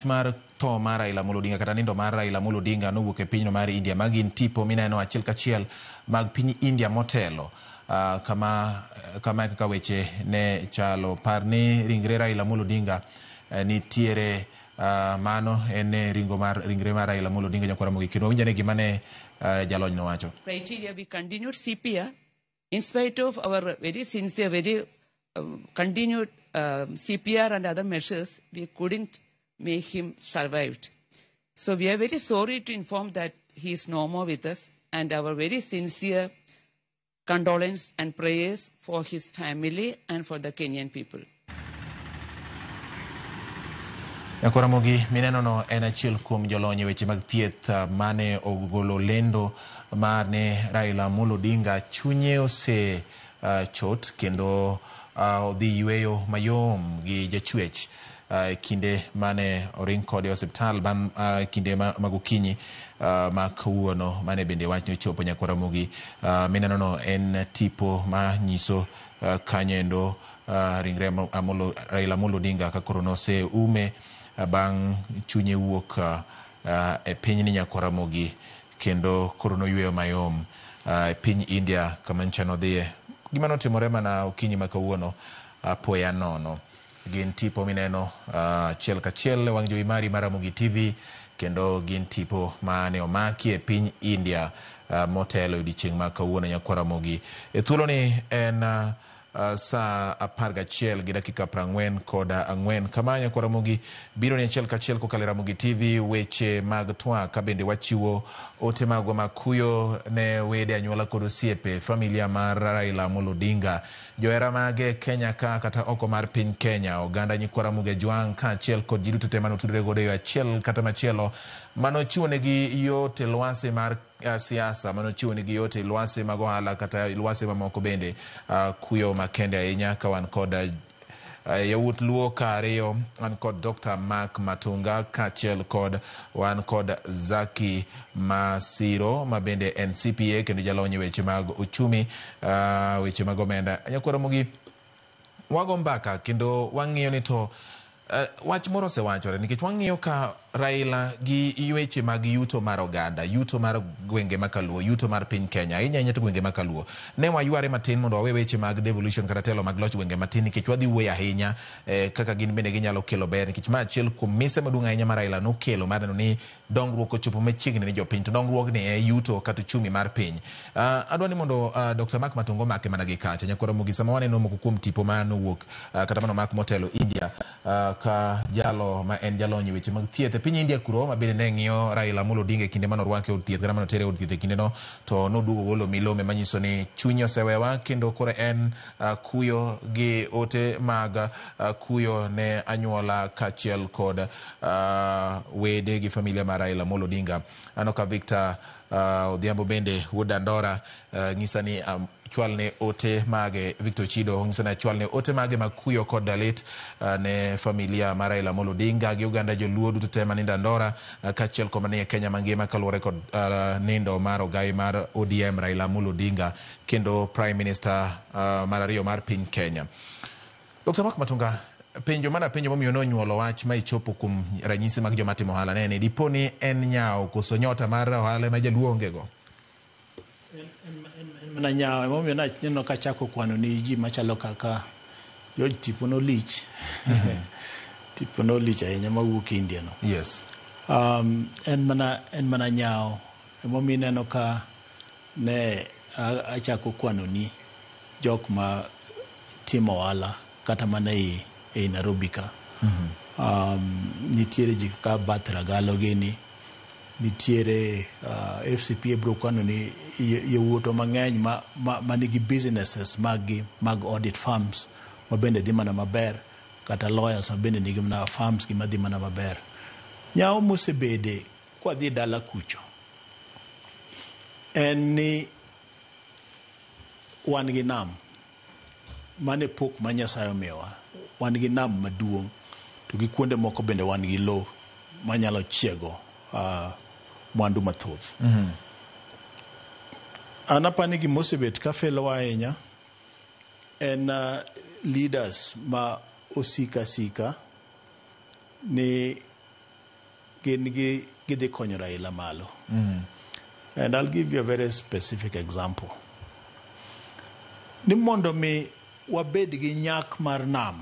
Mar tho mar Raila Amolo Odinga kata nindo mar Raila Amolo Odinga nowuok e pinyno mar India. Magi gin tipo mineno achiel kachiel mag piny India motelo. Kama kaka weche ne chalo. Par ni ringre Raila Amolo Odinga nitiere mano en ringo mar ringre mar Raila Amolo Odinga nyakwara Ramogi kendo winj ane gima ne jalony nowacho. Criteria we continued CPR in spite of our very sincere, very continued CPR and other measures, we couldn't make him survived. So we are very sorry to inform that he is no more with us, and our very sincere condolence and prayers for his family and for the Kenyan people. Nyakwar Ramogi mineno no en achiel kuom jolony e weche mag thieth mane ogolo lendo mar ne Raila Amolo Odinga chunye ose chot kendo odhi yweyo mayom gi jachwech kinde mane oring kode e osiptal ban kinde mag okinyi ma kawuono mane bende wachni ochopo. Nyakwar Ramogi mineno no en tipo manyiso kanyoendo ringre Raila Amolo Odinga ka koro noseume bang' chunye wuok e pinyni Nyakwar Ramogi kendo koro noyweyo mayom e piny India kama nyocha nodhiye. Gima notimore mana okinyi ma kawuono apoya nono. Gin tipo mineno achiel kachiel e wang' jowi mari mar Ramogi TV kendo gin tipo mane omaki e piny India motelo e odiochieng' ma kawuono Nyakwar Ramogi. E thuoloni en saa 11 gi dakika 44. Kama Nyakwar Ramogi biro ni achiel kachiel kokalo e Ramogi TV weche mag twak ka bende wachiwo ote magwa mag kuyo ne wede anyuola kod osiepe familia mar Raila Amolo Odinga, johera mage Kenya ka kata oko mar piny Kenya, oganda nyikwa Ramogi Ajwang' kaachiel kod ji duto te mane otudore godo e yo achiel kata machielo manochiwonegi yot e lwasi mar siasa, manochiwonegi yot e lwasi mag ohala kata lwasi mamoko bende. Kuyo makende ahinya ka wan kod yawuot Luo ka ariyo, wan kod Dr. Mark Matunga kaachiel kod wan kod Zaki Masiro ma bende en CPA kendo jalony e weche mag uchumi, weche mag omenda. Nyakwar Ramogi, wago mbaka kendo wang'iyo ni to wach moro osewachore nikech wang'iyo ka Raila gi weche mag yuto mar oganda, yuto mar gwenge ma kaluo, yuto mar piny Kenya, ahinya ahinya to gwenge ma kaluo. Ne wayware matin mondo wawe weche mag devolution kata telo mag loch gwenge matin nikech wadhi wuoyo ahinya kaka gin bende ginyalo kelo ber nikech ma achiel kuom mise maduong' ahinya ma Raila nokelo mar neno ni dongruok ochopo machiegni ni jopiny to dongruogni e yuto kata uchumi mar piny. Adwa ni mondo Dr. Mark Matunga omake mana gi kacha. Nyakwar Ramogi, sama waneno moko kuom tipo ma nowuok kata manomak motelo India ka jalo ma en jalony e weche mag thieth e piny India kuro ma bende ne ng'iyo Raila Amolo Odinga e kinde mane orwake e od thieth kata mane otere e od thieth e kindeno to noduogo golo milome manyiso ni chunye osewewa kendo koro en kuyo gi ote mag kuyo ne anyuola kaachiel kod wede gi familia mar Raila Amolo Odinga. Aneno ka Victor Odhiambo bende wuod Dandora nyisa ni chwalne ote mage. Victor Chido nyisa ni achwalne ote mage mag kuyo kod lit ne familia mar Raila Amolo Odinga gi oganda joluo duto te mani Dandora kaachiel kod manie Kenya mangima kaluwore kod nindo mar ogai mar ODM Raila Amolo Odinga kendo Prime Minister mar ariyo mar piny Kenya. Dr. Mark Matunga, penjo mana penjo momiyo nonyuolo wach ma ichopo kuom ranyisi mag joma timo ohala ne ni dipo ni en nyawo koso nyota mar ohala ma jaluo onge go? En mana nyawo emomiyo naneno kachako kwano ni ji machalo kaka George tipo nolich. Tipo nolich ahinya mawuok India no. Yes. En mana nyawo emomiyo ineno ka ne achako kwano ni jok ma timo ohala kata mana ei Nairobi ka. Nitiere ji kaka Bath Ragalo gini, nitiere FCPA biro kwano ni yawuotwa mang'eny ma nigi businesses mag gi mag audit firms ma bende dhi mana maber, kata lawyers ma bende nigi mana firms gi madhi mana maber. Nyawo mosebede kwadhi dala kucho en ni wan gi nam. Mano e pok ma Nyasaye omiyowa. Wan gi nam maduong' to gi kuonde moko bende wan gi lowo manyalo chiego mwandu mathoth. An apani gima osebet ka felowa ahinya en leaders ma osika sika ni gin gi gidhi konyo Raila malo. And I'll give you a very specific example. Ni mondo mi wabed gi nyak mar nam.